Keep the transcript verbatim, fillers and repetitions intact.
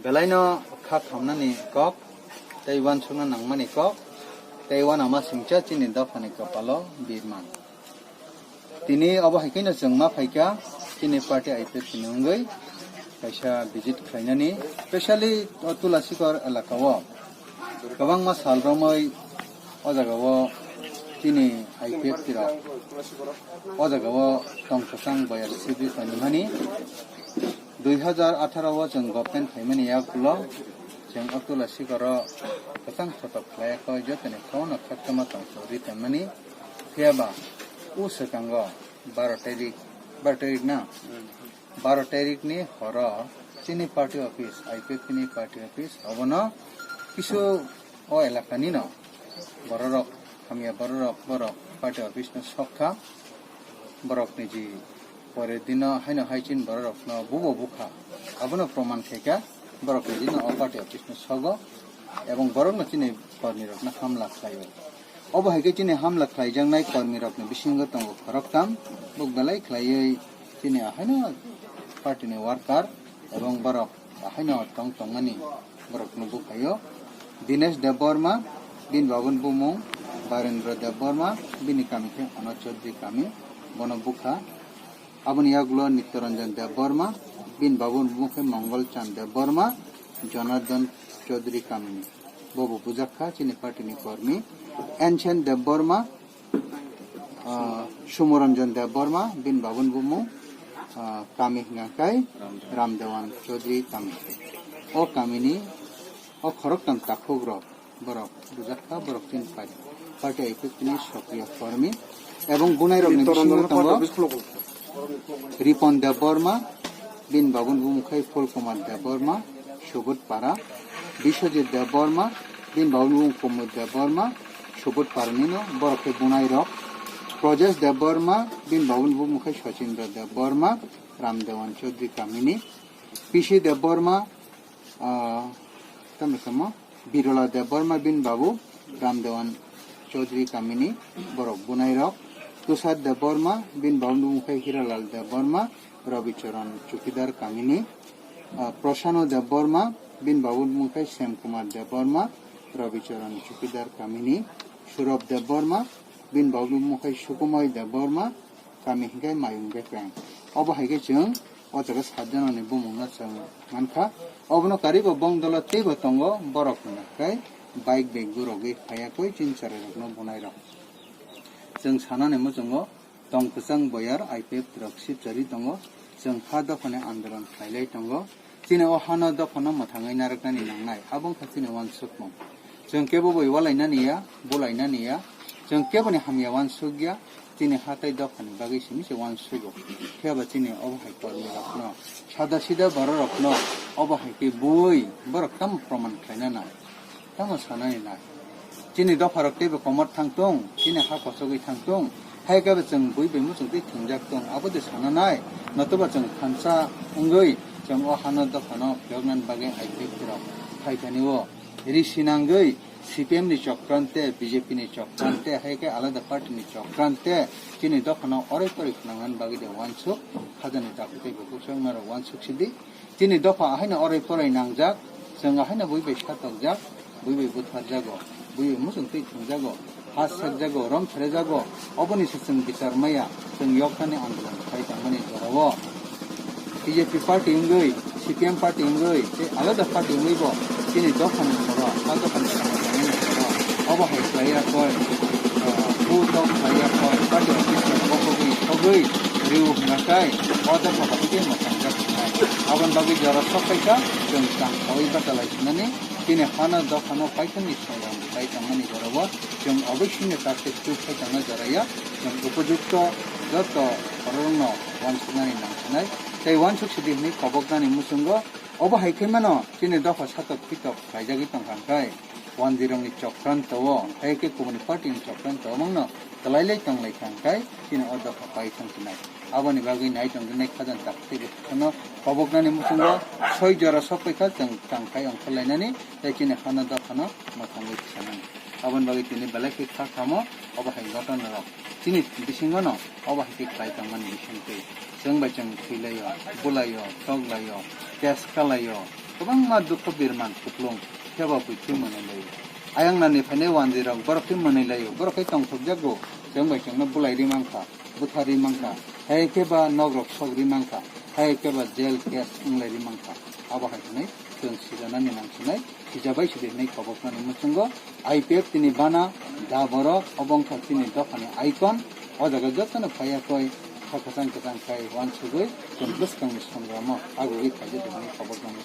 Belaino kha khamnani kok, tei uansukna nangmani kok, tei uanama singcha chini dophani kopalo birman. Tini obo hai kheno chwng ma phaikha, chini party I P F T ni wngwi kaisa visit khlainani, specially o Tulasikor elaka o kwbangma sal romwi o jaga o chini I P F T rok o jaga o tong kwchang boyar sibwi tonimani. Dui hazar atharo o chwng government phaimani yagulo chwng o Tulasikor o kwchang sotok khlai kho, jotoni khaono khakchangma tong chori tonmani. Phiya ba o swkango baro tarik, baro tarik na? Baro tarik ni horo chini party office, I P F T ni party office, obono kisu o elaka ni no bororok, hamya bororok, borok party office no sok kha, borok ni ji pore dino haino hai chini bororok no bubo bukha, abono proman khe kha, borok ni dino o party office no sogo, ebong borok no chini kormi rok no hamla khlai o. Obo hai khe chini hamla khlaijaknai kormirokni bisingo tongo khoroktham, buk belai khlaiwi chini ahaino party ni worker ebong borok ahaino tong tongmani borokno bukhaio. Dinesh Debbarma, bini babuni bumung Barendra Debbarma, bini kami khe Anoj Chaudhary kami, bono bukha. Aboni yagulo Nityaranjan Debbarma, bini babuni bumung khe Mongol Chand Debbarma, Jonardhan Chaudhary kamini. Bobo bujak kha chini party ni kormi. Enchen Debbarma, ah, Sumoranjan Debbarma, bini babuni bumung, ah, kami hwnka khe Ramdewan Chaudhary kami. O kamini, o khoroktham takhuk rok, borok bujak kha, borok chini party, party I P F T ni sokriya kormi. Ebong bunai rokni bisingo tongo Ripon Debbarma, bini babuni bumung khe Phul Kumar Debbarma, Subut Para, Biswajit Debbarma, bini babuni bumung Kumud Debbarma, Subut Para nino, borok khe bunai rok. Projesh Debbarma, bini babuni bumung khe Sachindra Debbarma, Ramdewan Chaudhary kamini. P C Debbarma, ah, tamo tamo, Birola Debbarma, bini babu Ramdewan Chaudhary kamini, borok bunai rok. Tushar Debbarma, bini babuni bumung khe Hiralal Debbarma, Rabicharan Chukidar kamini. Ah, Prasano Debbarma, bini babuni bumung khe Sem Kumar Debbarma, Rabicharan Chukidar kamini. Surab Debbarma, bini babuni bumung khe Sukumoi Debbarma, kami hingke Mayung Bekreng. Obo hai khe chwng o jaga satjana ni bumung no chwng mankha. Obono karibo bongdolo teibo tongo borok hwnka khe bike bai gurogwi phaiya koi chini chwrai rokno bunai rok. Chwng sanani muchungo tong kwchang boyar I P F T rok sipchari tongo. Chwng ha dophani andolon khlailai tongo. Chini o hano dophano mwthangwi narwknani nangnai, abo wngkha chini uansukmung. Chwng kebo bai ualainani ya, bulainani ya, chwng keboni hamya uansuk ya, chini ha tei dophani bagwi simi se uansugo. Phiya ba chini obo hai kormi rokno, sada sida borok rokno obo hai khe bui borok tamo proman khlaina nai. Tamo sanani nai. Chini dopha rok teibo komor thang tung, chini ha kochogwi thang tung, hai khe bo chwng bui bai muchung twi thwngjak tung, abo de sana nai. Notoba chwng thansa wngwi chwng o hano dopha no phiyoknani bagwi I P F T rok phai thani o ri sinangwi C P M ni chokran te, B J P ni chokran te, hai khe alada party ni chokran te chini dopha no oroi poroi khwnangnani bagwi de uansuk, khajani daku tei bukhuk songma rok uansuk sidi. Chini dopha ahaino oroi poroi nangjak, chwng ahaino bui bai satokjak, bui bai butharjago, bui bai muchung twi thwngjago, ha sekjago, rom therejago, oboni se chwng bichar maya, chwng yoktani andolon khai tongmani jorao. B J P party wngwi, C P M party wngwi, tei alada party wngwi bo chini dophani borok, ha dophani borok, obo hai khlaiya koi, ah, bu tok khlaiya koi, party office rok bokogwi, sogwi, riu hwnka khe, o dopha bai khe mwthangjaknai. Aboni bagwi jora sok khaikha, chwng tang saui bachalai sinani, chini hano dophano paithakni soyang bai tongmani jorao chwng oboisingni tak tei twi khai tongna joraya, chwng upojukto joto bororokno uansuknani nangsinai tei uansuk sidi hwnwi koboknani muchungo. Obo hai khe mano chini dopha satok pitok khlaijagwi tongkha hwnkhe, wanjwirokni chokranto o, hai khe kubuni party ni chokranto o mangno kwlailai tonglaikha hwnkhe, chini o dopha pai thangsinai. Aboni bagwi nai tongjaknai khajani takhuk tei bwswkno koboknani muchungo soi jora sokphaikha chwng tangkhai ongkhorlainani tei chini hano dophano mwthangwi tisanani. Aboni bagwi tini belai khe kha khamo obo hai gotona rok chini bisingo no obo hai khe khlai tongmani bisingtwi chwng bai chwng thwilaio, bulaio, toklaio, test kalaio, kwbangma dukho birman kuplung, khe ba buikhe mwnwi laio. Ayang nani phainai wanjwi rok borok khe mwnwi laio, borok khe tongthokjago, chwng bai chwngno bulai ri mankha, butharwi mankha, hai khe ba nok rok sokri mankha, hai khe ba jail case wnglai ri mankha. Abo hai hwnwi chwng sijanani nangsinai, sijabai sidi hwnwi khoboknani muchungo I P F tini bana da borok, obo wngkha tini dophani icon. O jaga jotono phaiya koi kha kwchang kwchang khai uansugwi chwng bwskangni songramo agugwi phaijak hwnwi khoboknani